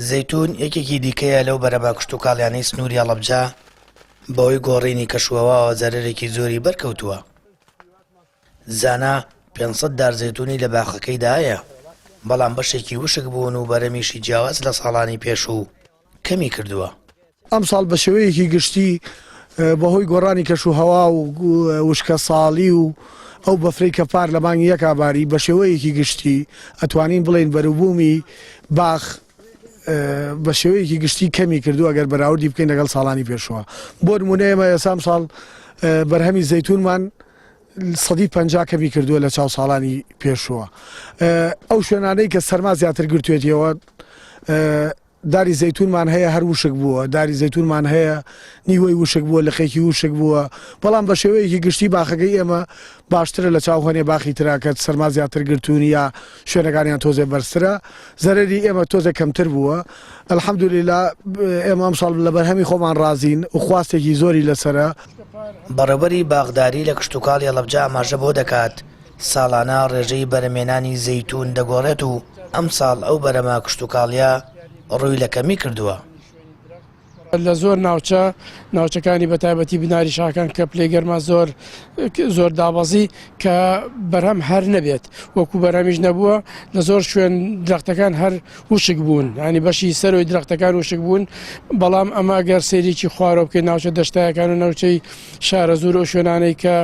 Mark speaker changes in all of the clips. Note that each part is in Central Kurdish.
Speaker 1: زەیتوون یەکێکی دیکەیە لەو بەرەبا کشتوکاڵیانەی سنووری هەڵەبجە بەهۆی گۆڕینی کەشوهەواوە زەرەرێکی زۆری بەرکەوتووە. زانا 500 دار زەیتوونی لە باخەکەیدا هەیە، بەڵام بەشێکی وشک بوون و بەرەمیشی جیاواز لە ساڵانی پێشوو کەمی کردووە.
Speaker 2: ئەمساڵ بە شێوەیەکی گشتی بەهۆی گۆڕانی کەشوهەوا و وشکەساڵی و ئەو بەفرەی کە پار لە مانگی یەکا باری بە شێوەیەکی گشتی ئەتوانین بڵێین بەروبوومی باخ بە شێوەیەکی گشتی کەمی کردووە ئەگەر بەراوردی بکەین لەگەڵ ساڵانی پێشووە بۆ نمونە ئێمە ئێستا ئەمساڵ بەرهەمی زەیتونمان سەدی 50 کەمی کردووە لە چاو ساڵانی پێشووە ئەو شوێنانەی کە سەرما زیاتر گرتوێتیەوە داری زەیتونمان هەیە هەر وشک بووە، داری زەیتونمان هەیە نیوەی وشک بووە، لقێکی وشک بووە، بەڵام بە شێوەیەکی گشتی باخەکەی ئێمە باشترە لە چاو هەنێ باخی ترا کە سەرما زیاتر گرتوون یا شوێنەکانیان تۆزێ بەرزترە، زەرەری ئێمە تۆزێ کەمتر بووە. الحمدللە ئێمە ئەمساڵ لە بەرهەمی خۆمان ڕازین و خواستێکی زۆری لەسەرە.
Speaker 1: بەڕێوبەری باخداری لە کشتوکاڵی هەڵەبجە ئاماژە بەوە دەکات، ساڵانە ڕێژەی بەرهەمهێنانی زەیتوون دەگۆڕێت و ئەمساڵ ئەو بەرهەمە کشتوکاڵییە ڕووی لە کەمی کردووە.
Speaker 3: لە زۆر ناوچە، ناوچەکانی بە تایبەتی بناری شاخەکان کە پلەی گەرما زۆر زۆر دابەزی کە بەرهەم هەر نەبێت وەکو بەرهەمیش نەبووە لە زۆر شوێن درەختەکان هەر وشک بوون ینی بەشی سەرۆی درەختەکان وشک بوون بەڵام ئەمە گەر سەیرێکی خوارەوە بکەین ناوچە دەشتایەکان و ناوچەی شارەزوور ئەو شوێنانەی کە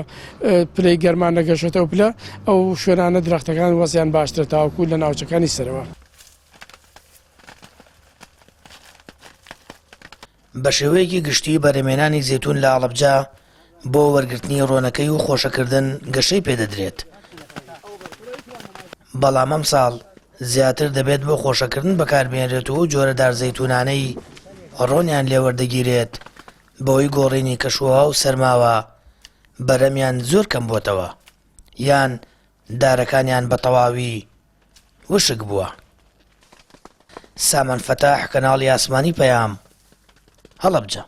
Speaker 3: پلەی گەرما نەگەشتە ئەو پلە، ئەو شوێنانە درەختەکان وەزعیان باشترە تاوەکو لە ناوچەکانی سەرەوە.
Speaker 1: بە شێوەیەکی گشتی بەرهەمهێنانی زەیتوون لە هەڵەبجە بۆ وەرگرتنی ڕۆنەکەی و خۆشەکردن گەشەی پێدەدرێت، بەڵام ئەمساڵ زیاتر دەبێت بۆ خۆشەکردن بەکاربهێنرێت و ئەو جۆرە دار زەیتوونانەی ڕۆنیان لێوەردەگیرێت بەهۆی گۆڕینی کەشوهەوا و سەرماوە بەرەمیان زۆر کەم بۆتەوە یان دارەکانیان بە تەواوی وشک بووە. سامان فەتاح، کەناڵی ئاسمانی پەیام، هەڵەبجە.